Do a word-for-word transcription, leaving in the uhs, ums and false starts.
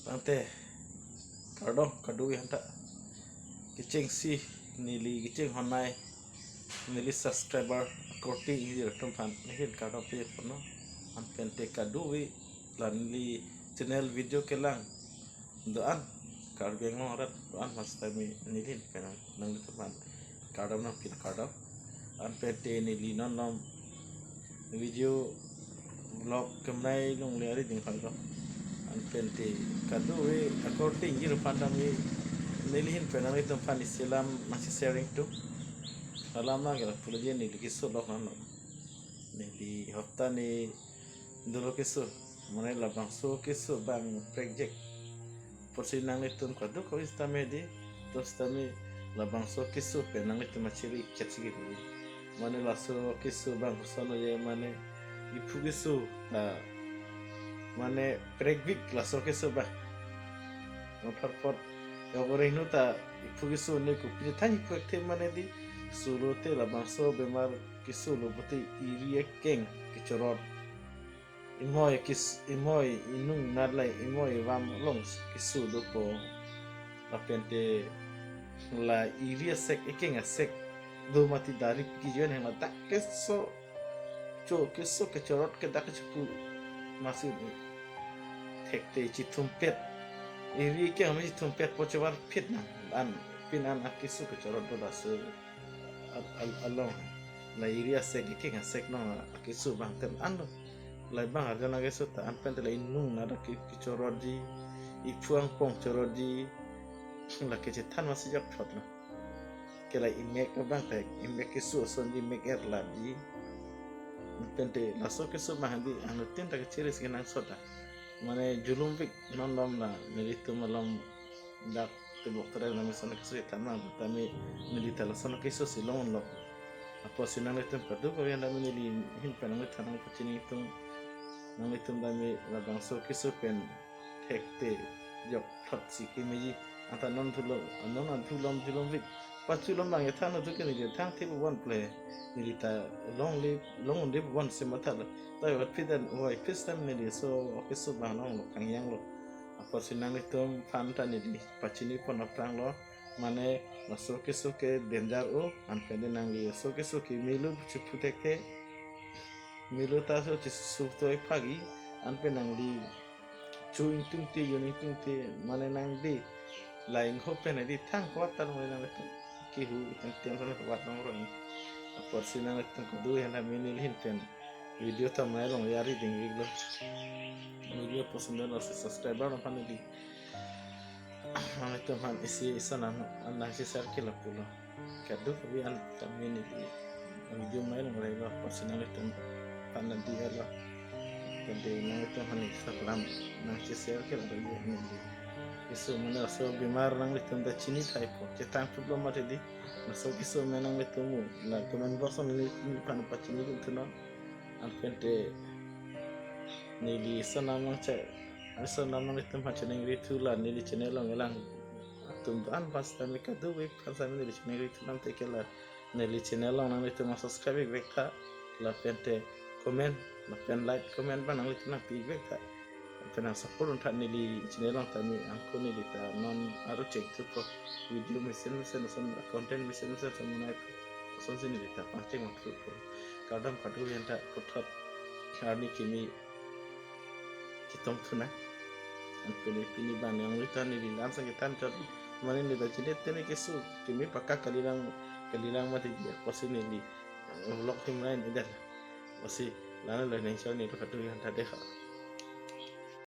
Tangte kardom kadokave aphanta, kechengsi neli kecheng honai neli subscriber Korte Ingjir atum aphan neli ahin kardom pajirponlo. Anpente kadokave la neli channel video kelang do-an, Karbi Anglong arat do-an aphan sitame neli ahin pen nanglitum aphan kardom nangpi, kardom. Anpente neli non malom video vlog kemenei longle ari ding kardom. Anpente kadokave Korte Ingjir aphan tame neli ahin pen nanglitum aphan isi alam nangsi sharing tu. Alam nangke lapulo je, neli keso lok nang. Neli hopta ni dolo keso, mane labangso keso abang prekjak. Apotsi nanglitum kadokave sitame di, to sitame labangso keso pen nanglitum achiri chetsi kebi. Mane laso keso abang kosonlo je, mane iphu keso ta mane prekvik laso keso abang. Apharpot yok oreng nu ta iphu keso ne kopi than iphu ekthe mane di, solo te labangso bemar keso lo pulote iri akeng kechorot. Imoi kis-, imoi inung nat le imoi vam along keso dopo. Lapente la iri asek, ekeng asek do mati dari piki join hema dak keso, cho keso kechorot ke dak kechepu masi thekte chithumpet. Iri ke hame chithumpet po chevar phit na. An pin an akeso kechorot do laso al-, al-, along. La iri asek, ekeng asek along akeso abang tem an lo. La abang arjan akeso ta anpente la inung nat ke-, kechorotji, iphu angpong chorotji, la kechethan masi jokthot lo. Ke la imek abang ta, imek keso asonji, imek erlatji. Anpente laso keso abang di, anuttin ta kechiri si kenangsot ta. Mane julumvik non malom na, nelitum malom dak tebok terai nami lason akeso than nang, tame neli ta lason akeso si longlo. Apotsi nanglitum kadokave aphanta neli ahin pen nangthan nangpachini tung, nanglitum tame labangso keso pen thekte jokthot si kemeji. Anta non thulo, non an thulom julumvik. Pachulom nang ya thang na thu ke neli thang thip van ple. Neli ta longle, longlevan si matha lo. Ta yo phit an, oi, phit sitame neli laso keso abang longlo, kangyang lo. Apotsi nanglitum aphan ta neli pachinipon aphrang lo. Mane laso keso ke danger o, anpente nangli laso keso ke melo chephu thekthe. Melo ta laso chesu toi phagi, anpen nangli chu ingtungte, yun ingtungte, mane nang di, la ingho pen di thang kwat ta mane nangli kehu ingtung tem sana kwat nang rong. Apotsi nanglitum kadokave aphanta neli ahin pen video ta mai long yari ding rik lo. Video apotsi nang laso subscriber aphan di, nanglitum aphan isi isi nang, nangsi share ke lapulo. Kadokave aphanta neli video mai long rai lo, apotsi nanglitum aphan di alo. Kade nanglitum aphan isi alam nangsi share ke lapulo neli. Keso mane laso bemar nanglitum ta chini thaipo. Chethan problem mati di. Laso keso mane nanglitum la comment box nanglitum aphan pachini dun thunon. Anpente neli laso alam nangche, laso alam nanglitum aphan cheningri thu, la neli channel along kelang atum do-an aphan sitame, kadokave aphan sitame neli cheningri thu alam te ke la neli channel along nanglitum subscribe ik vek tha, lapente comment, lapen like comment abang nanglitum nangpi ik vek tha. Lapen nang support un tha neli channel along tame, anke neli ta non aro chengthupo, video mesen mesen ason, content mesen mesen ason nai asonsi neli ta pangcheng mangthupo. Kardom kadokave aphanta, puthot arni kimi chetong thu nang. Anpente pini abang neli ta neli lam sang kethan chot. Mane neli ta chini tene keso kimi paka kalilang, kalilang mati dia, apotsi neli vlog him lain edan. Apotsi lana lo neng chot neli kadokave aphanta dei ha.